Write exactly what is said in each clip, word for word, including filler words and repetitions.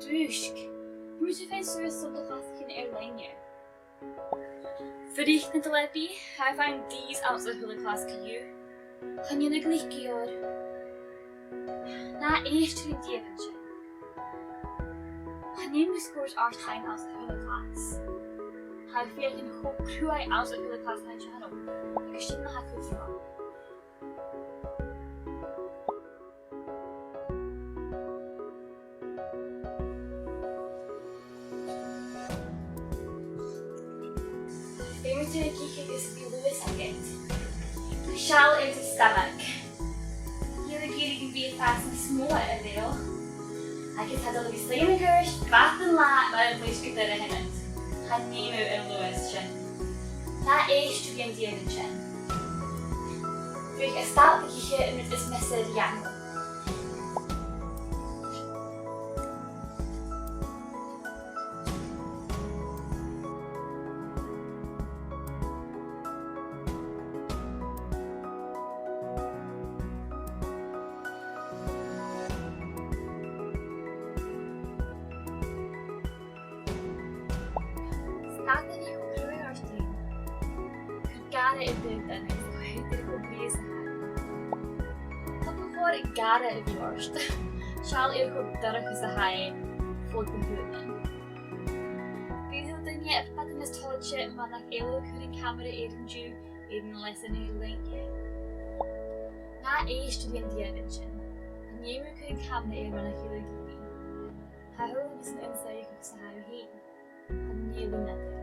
dùisg. Bidh sinn a' faighinn suas sna clasaichean air-loidhne. Fuirich nad dheidhinn, tha feadhainn dithis anns a h-uile clas co-dhiù. Chan eil e glic gu leòr. Na èist ri an diamhain sin. Chan eil mi sgòraichte anns a h-uile clas. Tha feadhainn cho cruaidh anns a h-uile clas na tha seo, agus sin na tha cudromach. Feumaidh tu a dhìth agus bidh Lewis agad. Seall air do stamag. Tha e ag iarraidh gum bi e a' fàs nas motha a-rithist. Agus tha dol a bhith a' sleamhnachadh ort fad an latha mar a chluinneas tu gu dè tha a' dèanamh. Chan fheum thu an Lewis sin. Na èist ri an diamhain sin. Bidh e a' stad ag ithe an rud as miosa a dhèanamh. Stad a bhith cho cruaidh ort fhèin. Cuir gàire air do dhòigh agus tha thu cho brèagha 's a tha. Tha e cho gàire a bhith ort. Seall air cho dorcha 's a tha e fo do dhùbhlan. Bidh a h-uile duine fada nas toilichte mura h-eil thu a' cur an camara air an-diugh air an leasan air-loidhne. Na èist ri an diamhain sin. Chan fheum thu a' cur an camara air mura h-eil thu ag iarraidh. Tha thu a' dol a bhith san ionnsachadh 's a tha thu fhèin. Chan eil e na dèidh.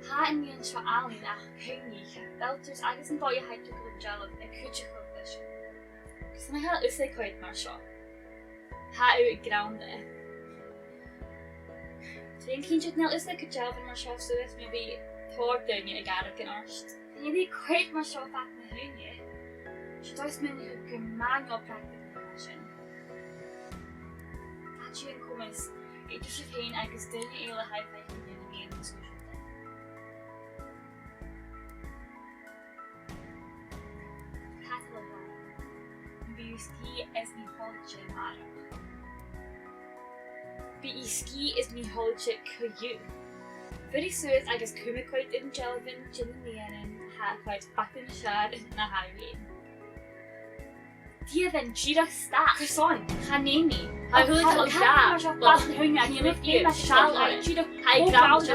Tha an nighean seo àlainn ach cuimhnich, belters agus an dòigh a tha iad a' dol a dhèanamh a' cuideachadh leis sin. Chan eil fhios agad mar seo. Tha e grànda. Tha mi cinnteach nach eil fhios agad gu dè tha mar seo suas, maybe tòrr daoine ag àireamh gun ort. Chan eil e quite mar seo fad na h-ùine. 'S dòcha gu bheil mi gu math practical mar sin. Tha sin a' comas aig sibh fhèin agus daoine eile a tha a' faicinn na bhian na sgùrsa. Catalan. Bidh sgìth is mi thoilichte a-màireach. Bidh sgìth is mi thoilichte co-dhiù. Fuirich suas agus cumaibh cuid air an dealbhan de na nigheanan a tha a' coimhead fada nas fheàrr na tha thu fhèin. Diamhain, dìreach stad. Carson? Chan fheum mi. Tha thu a' dol a ghràdh. Mar seo fad na h-ùine, chan eil mi fhèin a' sealltainn. Dìreach, tha e grànda,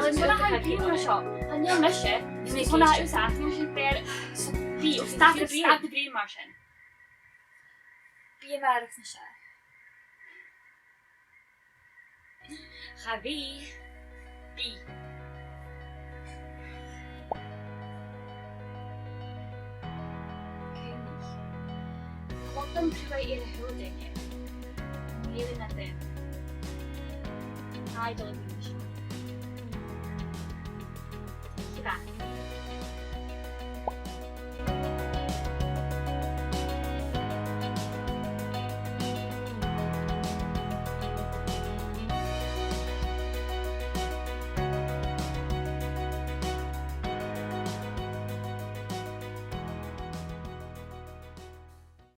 dìreach, chan eil mise. Is mi chun a dh'fhàs, chan eil sin fair. Bidh, stad a' bruidhinn. Stad a' bruidhinn mar sin. Bi a-màireach nas fheàrr. Cha bhi. Bidh. Cuimhnich. Tha lockdown cruaidh air a h-uile duine. Chan eil e na dèidh. Tha e a' dol a dh'fhàs.